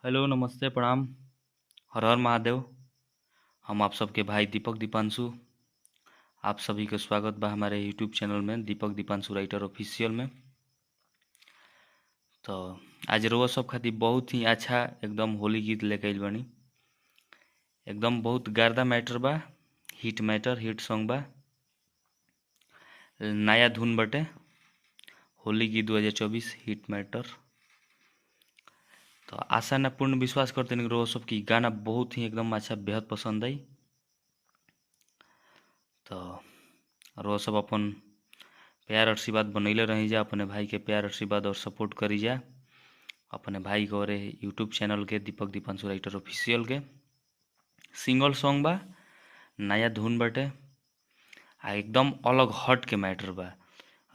Hello नमस्ते प्रणाम हर हर महादेव। हम आप सबके भाई दीपक दीपांशु, आप सभी के स्वागत बा हमारे यूट्यूब चैनल में दीपक दीपांशु राइटर ऑफिशियल में। तो आज रोज सब खातिर बहुत ही अच्छा एकदम होली गीत लेके आइल बानी। एकदम बहुत गर्दा मैटर बा, हिट मैटर हिट सॉन्ग बा, नया धुन बटे होली गीत 2024 हिट मैटर। तो आशा ना पूर्ण विश्वास करते हैं रोज सब की गाना बहुत ही एकदम अच्छा बेहद पसंद आई। तो रोज सब अपन प्यार आशीर्वाद बनैले रही जा, अपने भाई के प्यार आशीर्वाद और सपोर्ट करी जा अपने भाई के और यूट्यूब चैनल के दीपक दीपांशु राइटर ऑफिशियल के। सिंगल सॉन्ग बा, नया धुन बटे आ एकदम अलग हट के मैटर बा।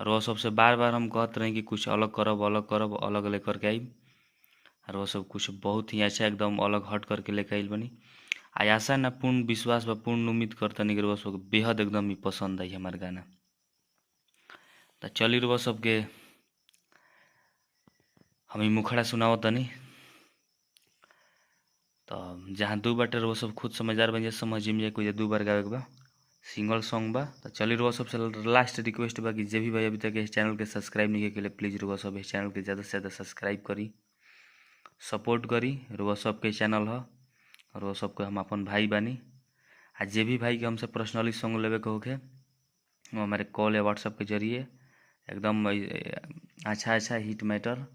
रोज सबसे बार बार हम कहते रहे कि कुछ अलग करब अलग करब अलग लेकर के आई, और वो सब कुछ बहुत ही अच्छा एकदम अलग हट करके लेके आइल बनी। आ आशा ना पूर्ण विश्वास बा, पूर्ण उम्मीद करतनी कि रोज सबके बेहद एकदम ही पसंद आई हमार गाना। तो चली रोज सबके हम मुखड़ा सुनाओ तनी। तो जहाँ दो बार रोज सब खुद समझदार बन जाए, समझ में जाए कोई दो बार गावे के बा, सिंगल सॉन्ग बा। तो चली रोज सबसे लास्ट रिक्वेस्ट बा कि जे भी भाई अभी तक इस चैनल के सब्सक्राइब नहीं के लिए प्लीज़ रोज सब इस चैनल के ज़्यादा से ज़्यादा सब्सक्राइब करी, सपोर्ट करी। रोज सबके चैनल ह, रोज सबके हम अपन भाई बानी। आ जे भी भाई के हमसे पर्सनली सॉन्ग लेवे के होखे वो हमारे कॉल या व्हाट्सएप के जरिए एकदम अच्छा अच्छा हिट मैटर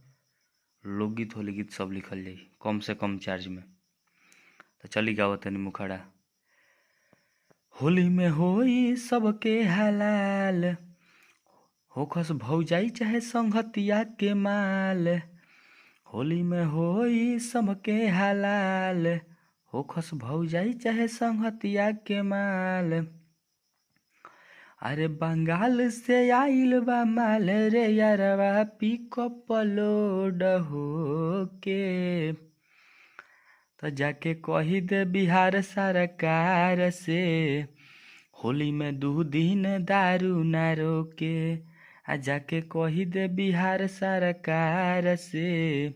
लोकगीत होली गीत सब लिखल जाई कम से कम चार्ज में। तो चली गाओ तनी मुखड़ा। होली में होई सबके हलाल, होखस भौजाई चाहे संगतिया के माल। होली में होई सबके हलाल, होखस भौजाई चाहे संगतिया के माल। अरे बंगाल से आइल बा माल रे यारवा पिकअप लोड होके, तो जाके कही दे बिहार सरकार से होली में दो दिन दारू ना रोके। आ जाके कही दे बिहार सरकार से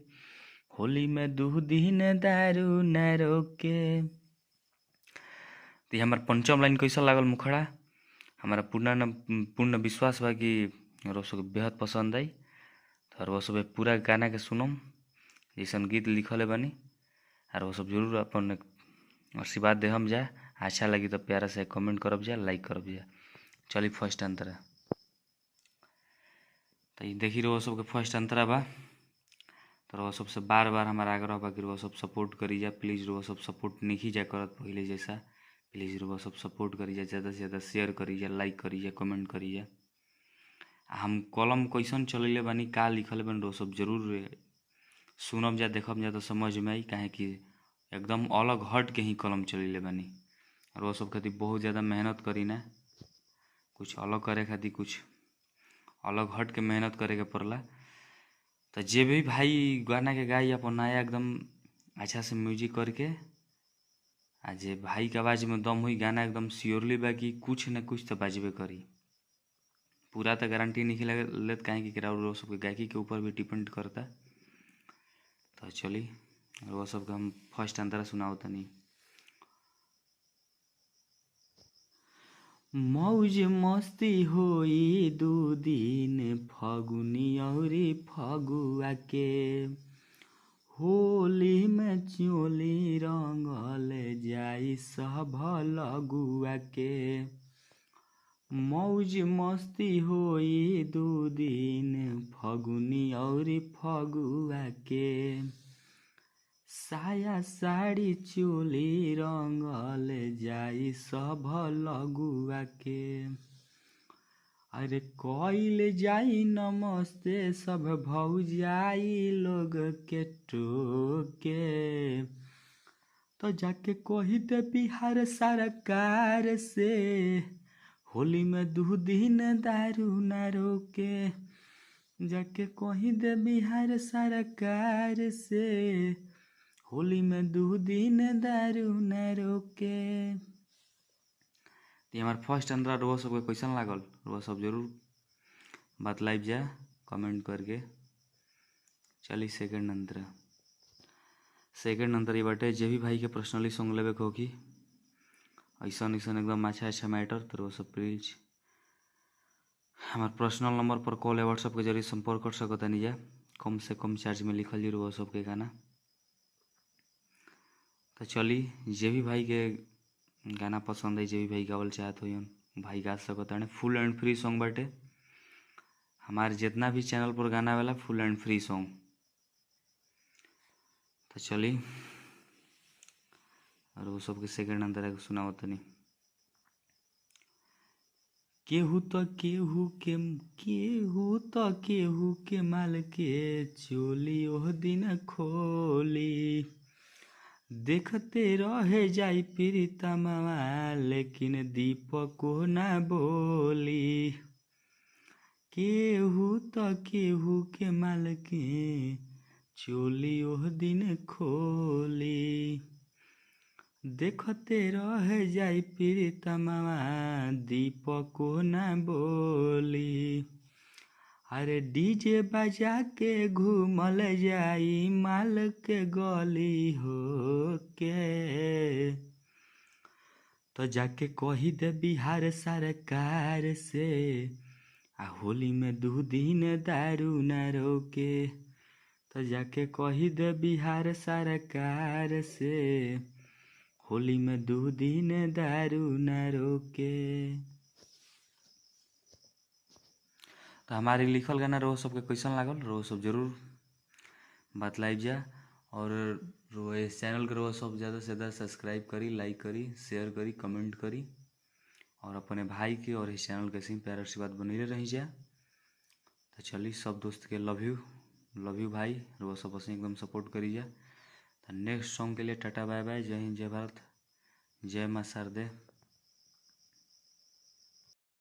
होली में दो दिन दारू ना रोके। तो हमार पंचम लाइन कैसा लागल मुखड़ा, हमारा पूर्ण विश्वास बा कि रोज सबके बेहद पसंद आई। तो रोज सब पूरा गाना के सुनम जैसन गीत लिखल बानी, और वो सब जरूर अपन आशीर्वाद दे हम जा। अच्छा लगी तो प्यारा से कमेंट करब जा, लाइक करब जा। चली फर्स्ट अंतरा। तो ये देखी रोज सबके फर्स्ट अंतरा बा। तो रोज सबसे बार बार हमारा आग्रह बा कि रोज सब सपोर्ट करी जा, प्लीज़ रोज सब सपोर्ट नहीं जा करत पहले जैसा, प्लीज़ रोज सब सपोर्ट करी जा, ज़्यादा से ज़्यादा शेयर करी जा, लाइक करी जा, कमेंट करी जा। हम कलम कैसन चलैले बानी, का लिखल बानी रोज सब जरूर सुनब जा, देखब जा तो समझ में आई, काहे कि एकदम अलग हट के ही कलम चलैले बानी। और वो सब खातिर बहुत ज़्यादा मेहनत करी ना, कुछ अलग करे खातिर कुछ अलग हट के मेहनत करे के पड़ला। तो जे भी भाई गाना के गाई अपन नया एकदम अच्छा से म्यूजिक करके, आ जे भाई के आवाज़ में दम हुई गाना एकदम श्योरली बा कि कुछ न कुछ तो बाजबे करी। पूरा तो गारंटी नहीं लेत, काहे कि रोज सबके गायकी के ऊपर भी डिपेंड करता। तो चली रोज सबके हम फर्स्ट अंतरा सुनाओ तनी। मौज मस्ती होई दू दिन फगुनी औरी फगुआ के, होली में चोली रंगल जाई सब लगुआ के। मौज मस्ती होई दू दिन फगुनी औरी फगुआ के, साया साड़ी चोली रंगल जाई सब लगुआ के। अरे कइल जाई नमस्ते सब भौजाई लोग के टोके, तो जाके कही दे बिहार सरकार से होली में दो दिन दारू ना रोके। जाके कही दे बिहार सरकार से होली में दो दिन दारू न रोके। तो हमार फर्स्ट अंतरा रोज सबके कैसन लागल रोज सब जरूर बतलाइब जा कमेंट करके। चली सेकंड अंतरा। सेकंड अंतर ये बाटे, जे भी भाई के पर्सनली सॉन्ग लेवे के होखी ऐसा ऐसा एकदम अच्छा अच्छा मैटर, तो वो सब प्लीज हमार पर्सनल नंबर पर कॉल या व्हाट्सअप के जरिए संपर्क कर सकतानी जा। कम से कम चार्ज में लिखल जी वो सबके गाना। तो चली जे भी भाई के गाना पसंद है, जे भी भाई गावल चाहत हो भाई गा सकता। फुल एंड फ्री सॉन्ग बाटे हमारे जितना भी चैनल पर गाना वाला फुल एंड फ्री सॉन्ग। तो चली और वो सबके सेकंड अंतर सुनावतनी। केहू तो केहू के माल के चोली ओह दिन खोली, देखते रहे जाई प्रीतमवा लेकिन दीपक को ना बोली। केहू तो केहू के माल के चोली ओह दिन खोली, देखते रह जाई प्रीतमवा दीपक को ना बोली। अरे डीजे बजा के घूमल जाई माल के गली हो के, तो जाके कही दे बिहार सरकार से आ होली में 2 दिन दारू न रोके। तो जाके कही दे बिहार सरकार से होली में 2 दिन दारू न रोके। तो हमारे लिखल गाना रोह सबके कैसन लागल रोह सब जरूर बतलाइब जा। और रो इस चैनल के रोह सब ज़्यादा से ज़्यादा सब्सक्राइब करी, लाइक करी, शेयर करी, कमेंट करी और अपने भाई के और इस चैनल के सिम प्यार आशीर्वाद बने रही जा। तो चलिए सब दोस्त के लव you भाई, रोह सब असें एकदम सपोर्ट करी जा। तो नेक्स्ट सॉन्ग के लिए टाटा बाय बाय, जय हिंद, जय भारत, जय माँ शारदे।